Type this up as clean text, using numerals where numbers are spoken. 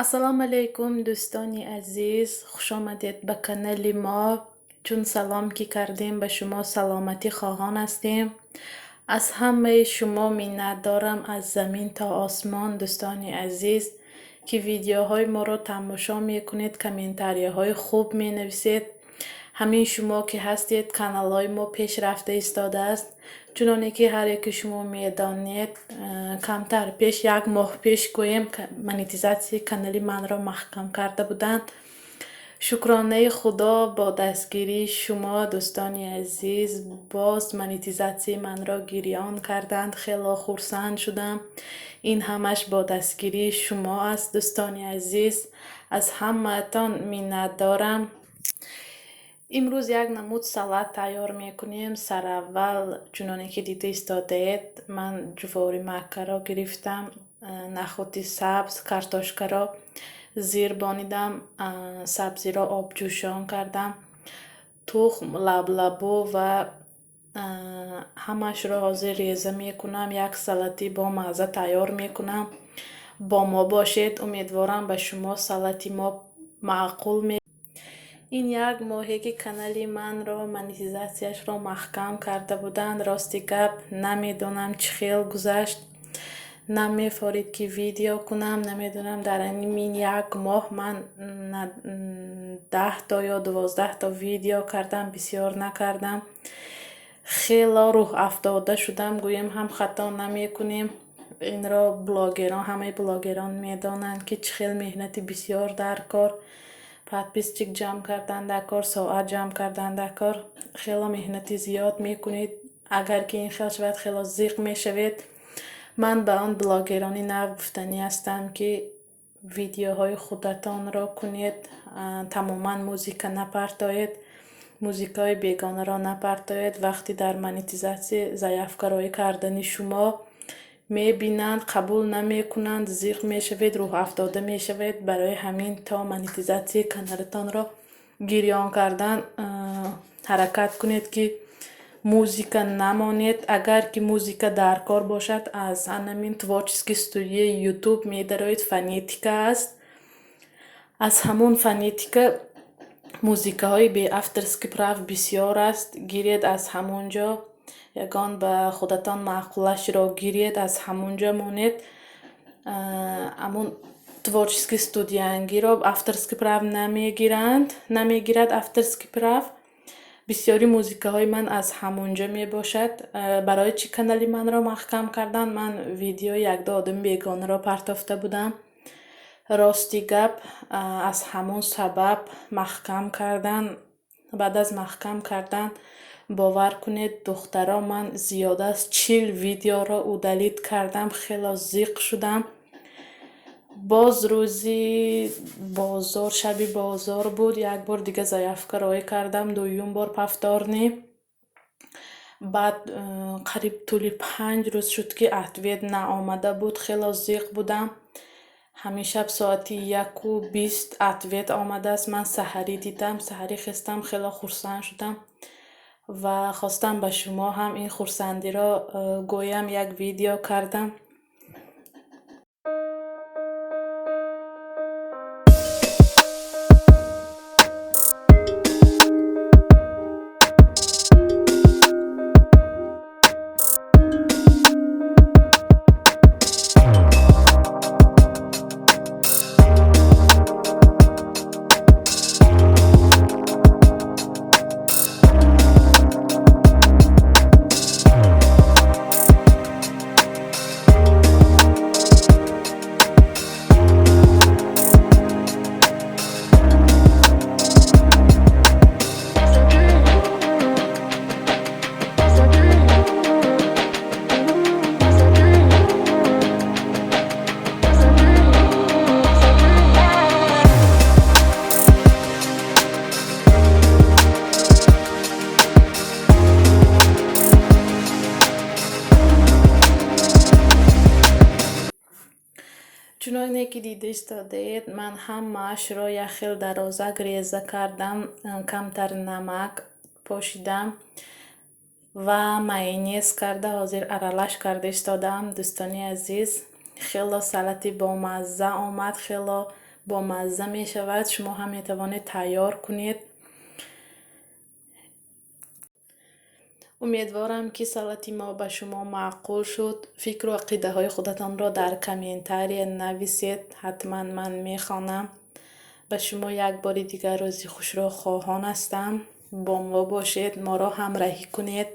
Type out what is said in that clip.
Ассалому алайкум, дӯстони азиз, хушомадед ба канали мо. Чун салом ки кардем, ба шумо саломатӣ хоҳон ҳастем. Аз ҳамаи шумо миннатдорам, аз замин то осмон, дӯстони азиз, ки видеоҳои моро тамошо мекунед, комментарияҳои хуб менависед. Ҳамин шумо ки ҳастед, каналҳои мо пеш рафта истодааст. Чуноне ки ҳар яки шумо медонед, камтар пеш, як моҳ пеш гӯем, монетизатсияи канали манро маҳкам карда буданд. Шукронаи Худо, бо дастгирии шумо, дӯстони азиз, боз монетизатсияи манро гирён карданд. Хело хурсанд шудам. Ин ҳамаш бо дастгирии шумо аст, дӯстони азиз. Аз ҳамаатон миннатдорам. Имрӯз як намуд салат тайёр мекунем. Сараввал, чуноне ки дида истодаед, ман ҷуворимаккаро гирифтам, нахӯди сабз, картошкаро зир бонидам, сабзиро обҷӯшон кардам, тухм, лаблабу ва ҳамашро ҳозир реза мекунам. Як салати бомазза тайёр мекунам. Бо мо бошед, умедворам, ба шумо салати мо маъқул. Ин як моҳе ки канали манро монетизатсияшро маҳкам карда буданд, рости гап, намедонам, чӣ хел гузашт. Намефорид ки видео кунам. Намедонам, дар ҳамин як моҳ ман 10-то ё 12-то видео кардам, бисёр накардам. Хело рӯҳафтода шудам, гӯем ҳам хато намекунем. Инро блогерон, ҳамаи блогерон медонанд, ки чӣ хел меҳнати бисёр дар кор, подписчик ҷамъ кардан дар кор, соат ҷамъ кардан дар кор. Хело меҳнати зиёд мекунед. Агар ки ин хел шавад, хело зиқ мешавед. Ман ба он блогерони нав гуфтанӣ ҳастам, ки видеоҳои худатонро кунед, тамоман музыка напартоед, музикаҳои бегонаро напартоед. Вақти дар монетизатсия заявка роӣ кардани шумо мебинанд, қабул намекунанд, зиқ мешавед, рӯҳафтода мешавед. Барои ҳамин то монетизатсияи каналатонро гирён кардан ҳаракат кунед, ки музыка намонед. Агар ки музыка дар кор бошад, аз ҳамин творческий студияи Ютуб медароед, фонетика аст. Аз ҳамон фонетика музыкаҳои бе авторский прав бисёр аст. Гиред аз ҳамон ҷо, ягон ба худатон маъқулашро гиред, аз ҳамон ҷо монед. Ҳамон творческий студиянгиро авторский прав намегиранд, намегирад авторский прав. Бисёри музыкаҳои ман аз ҳамон ҷо мебошад. Барои чӣ канали манро маҳкам карданд? Ман видеои якду одами бегонаро партофта будам. Рости гап, аз ҳамон сабаб маҳкам кардан. Баъд аз маҳкам кардан, бовар кунед, духтаро, ман зиёда аз 40 видеоро удалить кардам. Хело зиқ шудам. Боз рӯзи бозор, шаби бозор буд, як бор дига заявка роӣ кардам, дуюм бор, повторный. Баъд қариб тӯли 5 рӯз шуд, ки ответ наомада буд. Хело зиқ будам. Ҳамин шаб соати 1:20 ответ омадааст. Ман саҳарӣ дидам, саҳарӣ хестам, хело хурсанд шудам ва хостам ба шумо ҳам ин хурсандиро гӯям, як видео кардам. Чуноне ки дида истодаед, ман ҳамаашро як хел дарозак реза кардам, камтар намак пошидам ва майонез карда, ҳозир аралаш карда истодаам. Дӯстони азиз, хело салати бомазза омад, хело. Бомазза мешавад. Шумо ҳам метавонед тайёр кунед. Умедворам, ки салати мо ба шумо маъқул шуд. Фикру ақидаҳои худатонро дар комментария нависед, ҳатман ман мехонам. Ба шумо як бори дигар рӯзи хушро хоҳон ҳастам. Бо мо бошед, моро ҳамраҳӣ кунед.